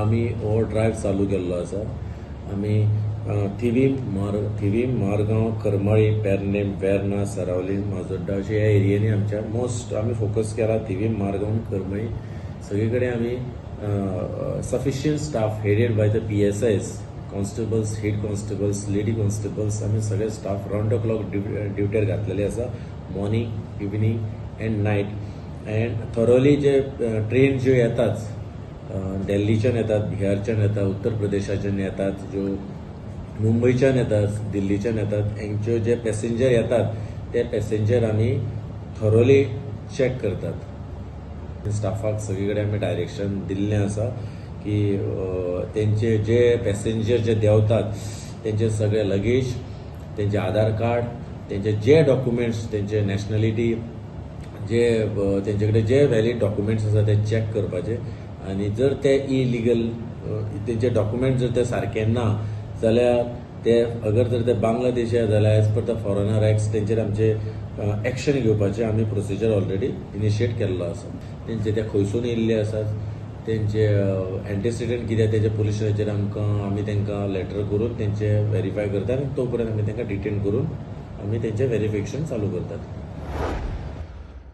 आमी हो ड्रायव्ह चालू केल्लो आसा. आमी थिवीम थिवीम, मारगांव, करमळी, पेरनेम, वेर्ना, सरावली, माजोड्डा अशे ह्या एरियांनी आमच्या मोस्ट आमी फोकस केला. थिवीम, मारगांव, करमळी सगळे कडेन आमी sufficient staff headed by the PSIs, constables, head constables, lady constables, आमी सगळे स्टाफ रावंड the clock ड्युटेर घातलेले आसा, morning, evening and night, and thoroughly J train ज्यो येतात, दिल्लीच्यान येतात, बिहारच्यान येतात, उत्तर प्रदेशाच्यान येतात, ज्यो मुंबयच्यान येतात, दिल्लीच्यान येतात, हेंच्यो जे पॅसेंजर येतात ते पॅसेंजर आमी थरोली चॅक करतात. स्टाफाक सगळी कडेन आमी डायरेक्शन दिल्लें आसा की तेंचे जे पॅसेंजर जे देंवतात तेंचे सगळे लगेज, तेंचे आधार कार्ड, तेंचे जे डॉक्युमेंट्स, तेंचे नॅशनलिटी, जे तेंचे कडेन जे व्हॅलीड डॉक्युमेंट्स आसा ते चॅक करपाचे आनी जर ते इलिगल, तेंचे डॉक्युमेंट जर ते सारके ना जाल्यार ते अगर जर ते बांगलादेशी आसा जाल्यार as per the foreigner act तेंचेर आमचे एक्शन घेवपाचे आमी प्रोसिजर ऑलरेडी इनिशिएट केल्लो आसा. तेंचे ते खंयसून येयल्ले आसात, तेंचे एंटिसिडंट कितें, तेजे पुलीस स्टेशनाचेर आमकां आमी तांकां लेटर करून तेंचे वेरीफाय करतात आनी तो पर्यंत आमी तांकां डिटेन करून आमी तेंचें वेरिफिकेशन चालू करतात.